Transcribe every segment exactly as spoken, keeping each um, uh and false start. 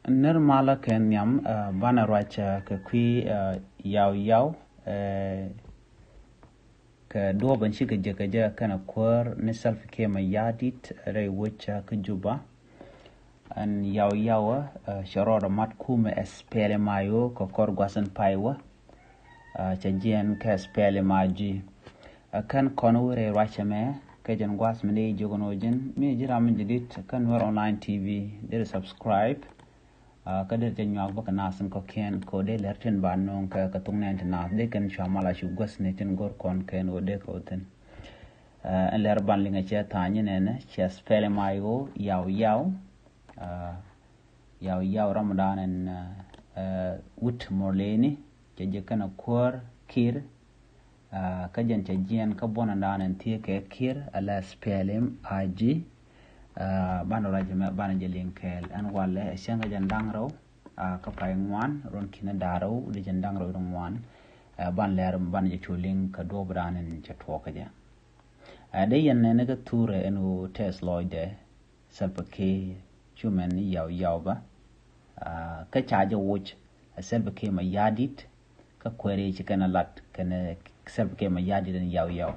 Nir malä kɛ nhiam, banɛ ruac kɛ kui̱ Yau Yau kɛ duɔ̱ɔ̱p in cikɛ jek kɛ jɛ kɛnɛ kuäär ni Salva Kiir Mayardit rɛy wec kä Juba. Ɛn Yau Yau cɛ rɔɔdɛ mat kumɛ SPLM-IO kɛ kɔr gua̱th in pay wä. Cɛ jiɛn kɛ SPLM-IG. Ɛ kɛn kɔn wä rɛy ruacɛ mɛ kɛ jɛn gua̱th mi ni jiök ɛn ɣöö ji̱n mi ji̱ ram mi jadid kä Nuer Online TV, deri subscribe. Kä deri jɛ nyuak bä kɛ naath in kɔ̱kiɛn kɛ ɣöö dee lɛr tin ba nööŋ kɛ kɛ thok nɛn ti naath dee kɛn cua mal a cu guäthni tin go̱r kɔn kɛn ɣöö dee kɛ wä thi̱n. Ɛn lɛr ban liŋɛ cɛ tha̱a̱ny nɛnɛ cɛ SPLM-IO Yau Yau. Yau Yau ramdan ɛn wut Murleni cɛ jɛ kɛn a kuäär Kiir. Kä jɛn cɛ jiɛn kä buɔndan ɛn thiee kɛ Kiir ala SPLM-IG. Banɛ ruac mɛ banɛ jɛ liŋ kɛɛl ɛn walɛ ɛ cäŋ kä jɛn da̱ŋ rɛw kä pay ŋuan ruɔ̱n ki̱n da̱ŋ rɛw di jɛn da̱ŋ rɛw di ŋuan. Ban lɛr banɛ jɛ cu liŋ kä duɔ̱ɔ̱pdan ɛn cɛ tuɔɔk kä jɛ. Dee yɛn nɛn kä thurɛ ɛn ɣöö tɛth lɔcdɛ Salva Kiir cu mɛn ni Yau Yau bä. Kä ca jɛ woc ɛ Salva Kiir Mayardit kä kuɛri ci kɛn a lat kɛn Salva Kiir Mayardit ɛn Yau Yau.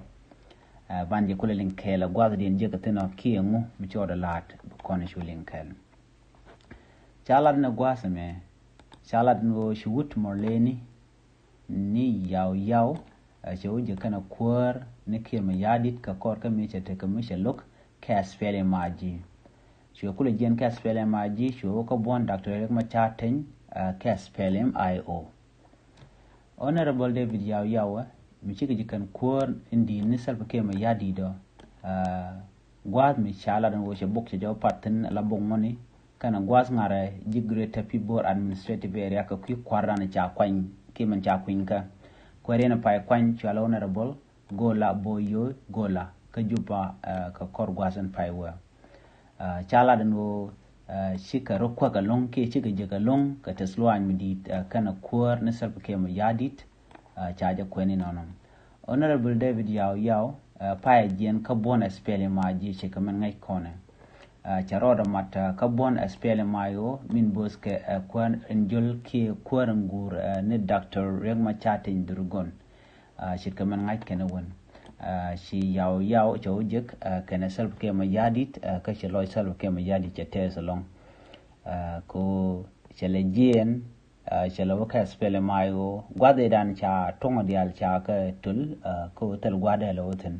Ban jɛ kulɛ liŋ kɛɛl ɛ gua̱thdiɛn jiäk kä thi̱n ɔ kiɛ ŋu mi cɔɔdɛ la̱t bi kɔn cu liŋ kɛɛl. Ca lat ni gua̱th ɛmɛ ca lat ni ɣöö ci wut Murleni ni Yau Yau cɛ wä jɛ kɛn a kuäär ni Kiir Mayardit kɛ kɔr kä mi cɛ tekɛ mi cɛ lo̱k kɛ SPLM-IG. Cuɛ kulɛ jiɛn kɛ SPLM-IG cuɛ wä kä buɔ̱n Doctor Riek Machar Teny kɛ SPLM-IO. Honorable David Yau Yau mi cikɛ ji̱ kɛn kuäär in di̱i̱t ni Salva Kiir Mayardit ɔ. Gua̱a̱th mi ca lat in wä cɛ bok cɛ jɔw pat thi̱n la bok ŋuɔ̱ni kɛn gua̱a̱th ŋa̱rɛ ji̱ Greater Pibor Administrative Area kɛ kui̱ kua̱rdan ca kuany kiɛ min ca kui̱ny kä kuɛriɛn pay kuany cual Honorable Gola Boyo Gola kä Juba kɛ kɔr gua̱a̱th in pay wä. Ca lat in wä cikɛ rɔ kuäk ɛlɔ̱ŋ kiɛ cikɛ jek ɛlɔ̱ŋ kɛ tɛth luaany mi di̱i̱t kɛn kuäär ni Salva Kiir Mayardit. Ca jɛ kuɛn inɔnɔ. Honorable David Yau Yau payɛ jiɛn kä buɔ̱n SPLM-IG cɛ kɛ mɛn ŋäc kɔnɛ. Cɛ rɔɔdɛ mat kä buɔ̱n SPLM-IO min bo̱o̱th kɛ kuäär in jol kiɛ kuäär in guur ni Doctor Riek Machar Teny Dhurgon. Ce̱tkɛ mɛn ŋa̱c kɛn wän ci Yau Yau cɛ wä jek kɛn Salva Kiir Mayardit kä cɛ lɔc Salva Kiir Mayardit cɛ tɛth ɛlɔ̱ŋ. Ko cɛ lɛ jiɛn cɛ lɛ wä kɛ SPLM-IO gua̱dhidan ca tuɔŋ diaal ca kɛ tul. Ko thil gua̱dɛ lɛ wä thi̱n.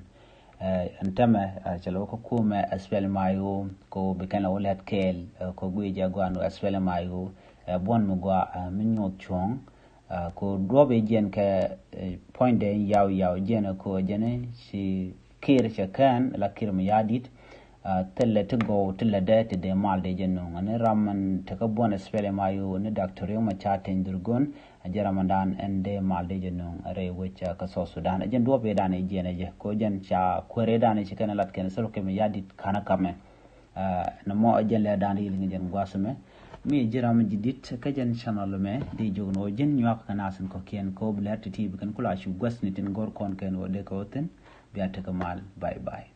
Ɛn tämɛ cɛ lɛ wä kä kumɛ SPLM-IO ko bi kɛn lɛ wä lɛt kɛɛl ko guic jɛ guan wä SPLM-IO buɔ̱n mi gua mi nyuɔth cuɔ̱ŋ. Ko duɔp i̱ jiɛn kɛ puɔ̱nydɛ Yau Yau jiɛn ko jiɛn ci Kiir cɛ kɛn la Kiir Mayardit. Thilɛ ti gɔw ti lɛ dee ti dee mal dee jɛ nuŋ ni ram min tekä buɔn SPLM-IO ni Doctor Riek Machar Teny Dhurgon. A jɛ ramadan ɛn dee mal dee jɛ nuŋ rɛy wec kä South Sudan. Ɛ jɛn duɔp i̱ dan i̱ jiɛn ɛ jɛ ko jɛn ca kuɛri dan i̱ ci kɛn lat kɛn Salva Kiir Mayardit ka̱n ɛ kamɛ. Nɛ mɔ ɛ jɛn lɛ dan i̱ liŋ jɛn gua̱a̱th mɛ mi ji̱ ram ji̱ dit kä jɛn channel mɛ di jok ni wä ji̱n nyuak kɛ nasin kɔ̱kiɛn ko bi lɛr ti ti bi kɛn kula cu gua̱a̱th ni tin go̱r kɔn kɛn wä dee kɛ wä thin. Bia tekɛ mal. Bye bye.